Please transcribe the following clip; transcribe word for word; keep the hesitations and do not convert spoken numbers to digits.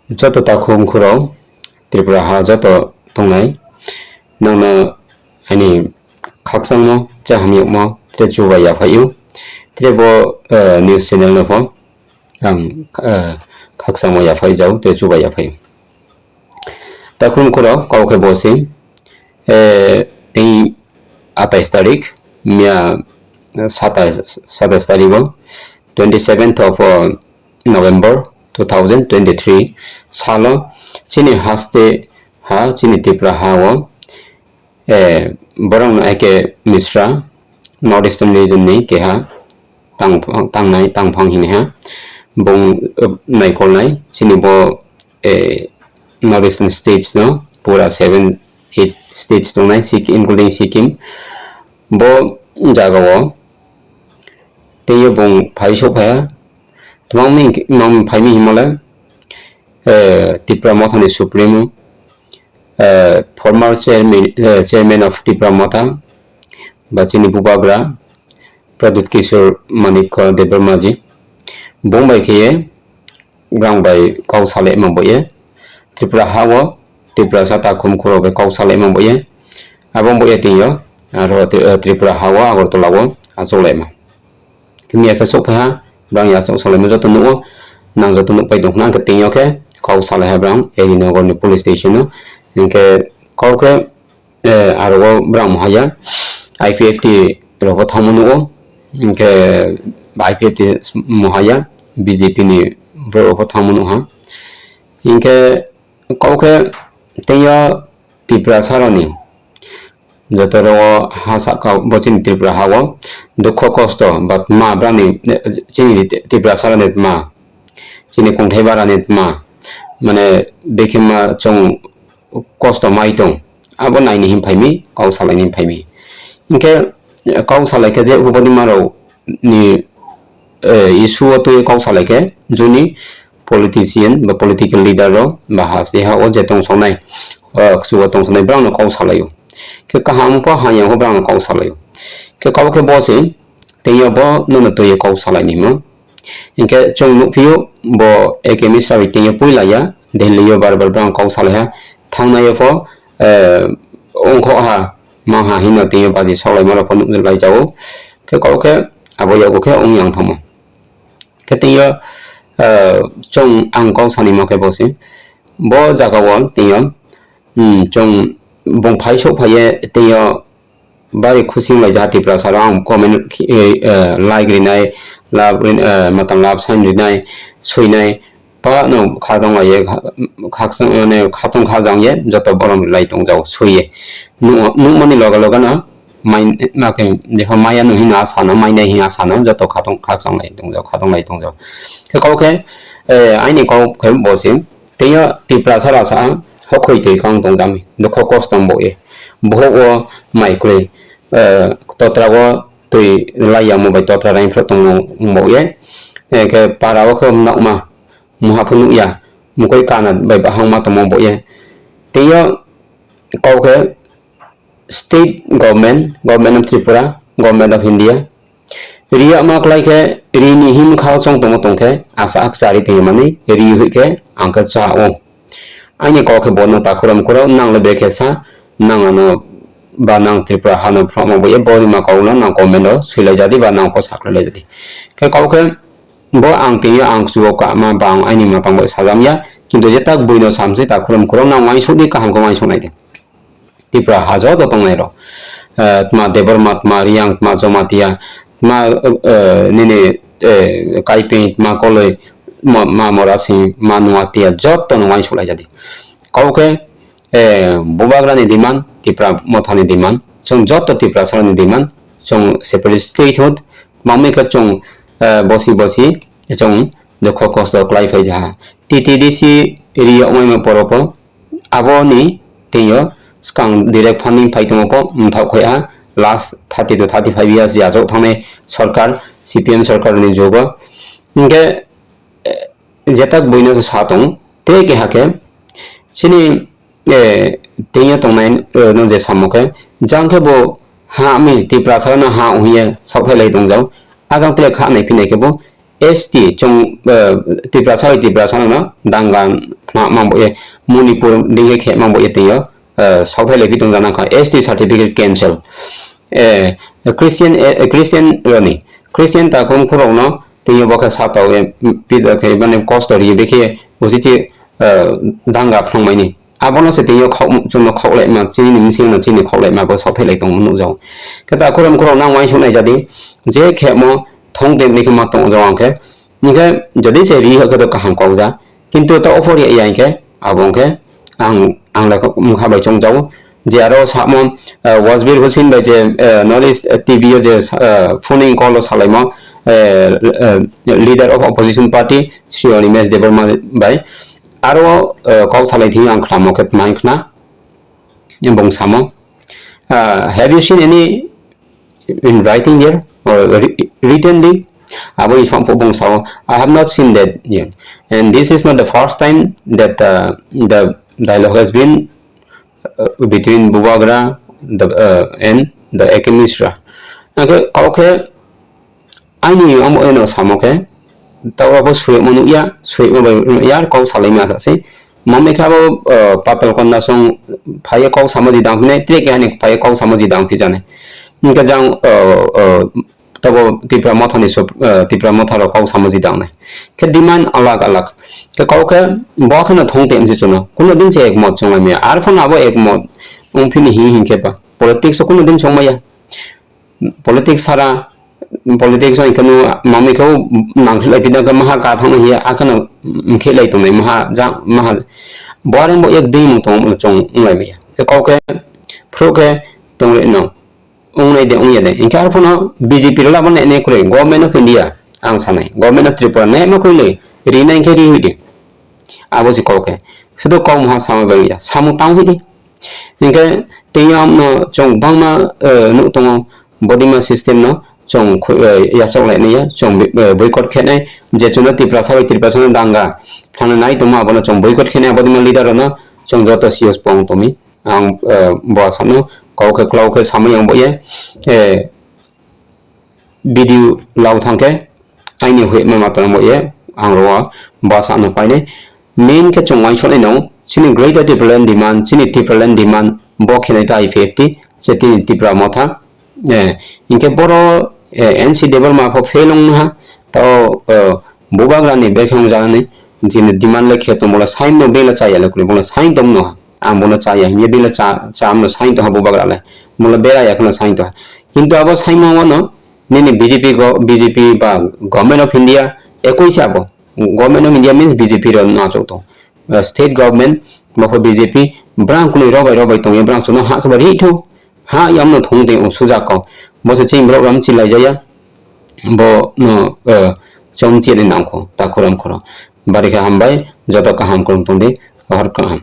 Joto takhu mkhu rao, Tripura ha joto tongnai, nang no aini khakchangmo, tre hamyagmo, tre chubai yaphaih ou. Tre bo news channel no pho ang khakchangmo yaphaih jao, tre chubai yaphaih ou. Takhu mkhu rao, kau khe bo se, tei আঠাইশ তারিখ, miya সাতাইশ তারিখ wo, twenty seventh of November two thousand twenty three sal wo chini haste ha, chini Tripura ha wo, borang no A K Misra, North Eastern region ni keha tangnai, tangphang hingnaiha, bung naikolnai chini bo North Eastern states no, pura seven, eight states tongnai, including Sikkim. Bo zaga wo tei yo bung phai souhphai ha. Tma mi phai mi hingmo le, Tipra Motha ni supremo, former chairman of Tipra Motha, ba chini bubagra Pradyot Kishore Manikya Debbarma ji, bung bai khe ye brang bai kau salaima bo ye, Tripura ha wo Tiprasa takhu mkhu rao bai kau salaima bo ye, abo bo ye tei yo aro Tripura ha wo Agartala wo achouhlaima. Khe miya khe souhphai ha, brang ye achouh salaima joto nuh ou, nang joto nuhpai tong khna, khe tei yo khe kau salai ha brang Erinogor ni police station wo. Hing khe kau khe aro wo brang muha ya, I P F T rao pho thanngmo nuh ou, hing khe I P F T muha ya, B J P ni brouh rao pho thanngmo nuh ha. Hing khe kau khe tei yo Tiprasa rao ni joto rao wo ha sahka bo chini Tripura ha wo dukho kosto ba tma brang ni, chini Tiprasa rao ni tma, chini kongthai bara ni tma, mane, bekhe ma chung kosto mai tong, abo nai ni hing phai mi, kau salai ni phai mi. Hing khe kau salai khe je ubo bodima rao ni issue wo tui kau salai khe, juni politician ba political leader rao ba haste ha wo je tongsongnai, kchu wo tongsongnai brang no kau salai ou. Khe kaham pho hamya pho brang no kau salai ou. Khe kau khe bo se, tei yo bo no no tui ye kau salai ni mo. Hing khe chung nuhphi ou, bo A K Misra bai tei yo poila ya, Delhi yo bar bar brang kau salai ha, thanngnai yo pho ongkho ha, ma ha hing no tei yo baji saolaima rao pho nuhlai ja ou. Khe kau khe abo yakgu khe ong yang thanngmo. Khe tei yo chung ang kau sanaimo khe bo se, bo zaga wo tei yo chung bung phai souhphai ye tei yo bari khusi onglai ja ha Tiprasa rao, ang comment like rinai, matang love sign rinai, soinai, pa no khatong lai ye, khatong khajang ye joto borom rilai tong jao soi ye. Nuhmo ni loge loge no, jepho maya no hing asa no, mainai hing asa no, joto khatong khajang lai tong jao, khatong lai tong jao. Khe kau khe, aini kau khe bo se, tei yo Tiprasa rao sa, hokhoi toi kang tong jami, dukho kosto bo ye. Bohouh wo mai kroi, totra wo toi lai yamo bai totra reingphroh tongmo bo ye. Khe para wo khe mnaohma, muha pho nuh ya, mkoih kana bai bahangma tongmo bo ye. Tei yo kau khe state government, Government of Tripura, Government of India, ri yagma klái khe, ri ni himkha wo choung tongmo tong khe, asa akchari tong ye manoi, ri hoih khe ang khe chá ou. Aini kau khe bo no takhu rao mkhu rao, nang le brekhe sa, nang ano ba nang Tripura ha no phrohma bo ye, bo ni ma kau no nang comment wo soilai ja di ba nang pho sakhlailai ja di. Khe kau khe bo ang tei yo ang kchu wo kama ba ang aini matang bai sajam ya, kintu je takboi no sam se takhu rao mkhu rao nang uaingsouh di, kaham khe uaingsouh nai di. Tripura ha joto tongnai rao, tma Debbarma, tma Reang, tma Jomatia, tma nini Kaiping, tma Koloi, ma Morasing, ma Noatia, joto no uaingsouhlai ja di. Kau khe bubagra ni demand, Tipra Motha ni demand, chung joto Tiprasa rao ni demand, chung separate state hood, tma mi khe chung bosi bosi chung dukho kosto kláiphai ja ha. T T D C ri yagmaimo poro pho, abo ni tei yo skang direct funding phai tongmo pho mthaoh khoi ha, last thirty to thirty five years ya achouh thanngnai sorkar, C P M sorkar ni jugo. Hing khe je takboi no sa tong, te keha khe chini tei yo tongnai no je samo khe, jang khe bo ha mi Tiprasa rao no ha ong hing ye saohthai lai tong jao, ajang tre kha nai phi nai khe bo S T, chung, Tiprasa bai Tiprasa no danga khna mang bo ye, Manipur dei khe khe mang bo ye tei yo, saothai lai phi tong ja nang kha, S T certificate cancel. Christian, Christian rao ni, Christian takhu mkhu rao no tei yo bo khe satao ye, phi khe mane kosto ri ye, bekhe usi chi, danga phnangmai ni. Abo no se tei yo chung no khaohlaima, chini ni bsing no chini khaohlaima bo saothai lai tongmo nuh jao. Khe takhu mkhu rao nang uaingsouh nai ja di, je khemo thong tei ni khe ma tong jao ang khe. Hing khe jodi se ri hoih khe to kaham kau ja. Kintu taoh pho ri ya hing khe, abo ong khe ang, ang le mkha bai choung jao. Je aro samo, Wasbir Hussain bai je, North East T V yo je, phone call wo salaimo, leader of opposition party, Shri Animesh Debbarma bai. Aro, kau salai thing yo ang khnamo khe tma hing khna, bung samo, have you seen any in writing there or written di? Abo ni song pho bung sao, I have not seen that yet. And this is not the first time that the dialogue has been between Bubagra the, and the A K Mishra. Akhe kau khe aini amo eno samo khe, taoh abo soimo nuh ya, soimo bai nuh ya, kau salaima sa se. Mami khe abo, Patal Konda song phai ye kau samo ji dang phi nai, tre keha ni phai ye kau samo ji dang phi ja nai. Hing khe jang, tabo Tipra Motha ni, Tipra Motha rao kau samo ji dang nai. Khe demand alag alag. Khe kau khe bo khe no thong tei mse chung no. Kuno din se ekmot choungmai ya. Arphuh no abo ekmot ongphi ni hing hing khe ba politics wo kuno din choungmai ya. Politics sara, politics hing khe no mami khe nangkhelai phi da khe maha ka thanng nai hing ye, akhe no mkhelai tongnai maha, ja, maha. Bo are bo ek dei mung tong chung onglai mai ya. Khe kau khe, phruh khe tongri no. Ongnai de, ong ya de. Hing khe arphuh no B J P rao la bo nai nai kroi, Government of India, ang sa nai, Government of Tripura, nai ma kroi le, ri nai hing khe ri hoih di. Abo se kau khe. Sudu kau maha samo bai ya, samung tang hoih di. Hing khe tei yo amo no chung bangma, nuh tong ou, bodima system no chung, yachaoh lai nai ya, chung, boycott khe nai, je chung no Tiprasa bai Tiprasa no danga phlana nai tongmo abo no chung boycott khe nai, bodima leader rao no chung joto C O S pong tong mi. Ang, bo sa no kau khe klau khe samai yang bo ye, video lau thanng khe, aini hoihma ma tong bo ye, ang rao wo bsa no pai nai. Main khe chung uaingsouh nai nang, chini Greater Tipraland demand, chini Tipraland demand, bo khe nai ta I P F T, je tini Tipra Motha. Hing khe boro, N C Debbarma pho fail ong ha, tao, Bubagra ni bekhe ong ja nai, chini demand le khe tong, bo le sign no bela cha ya le kroi, bo le sign tong no ha. Ang bo no cha ya hing ye bela cha, cha no sign tong ha Bubagra le. Bo le bera ya khe no sign tong ha. Kintu abo sign no wo no, nini B J P, B J P ba Government of India, ekoi se abo. Government of India means B J P rao no achouh tong. State government, bo pho B J P, brang kunoi rao bai rao bai tong ye, brang chung no ha khe ba ri thou. Ha yam no thong tei ong suja kau. Bo se chini brouh ram chilai ja ya. Bo no, chong chi nai nang kho, takhu ramkho rao. Bari khe hambai, joto kaham krung tong di, hor kaham.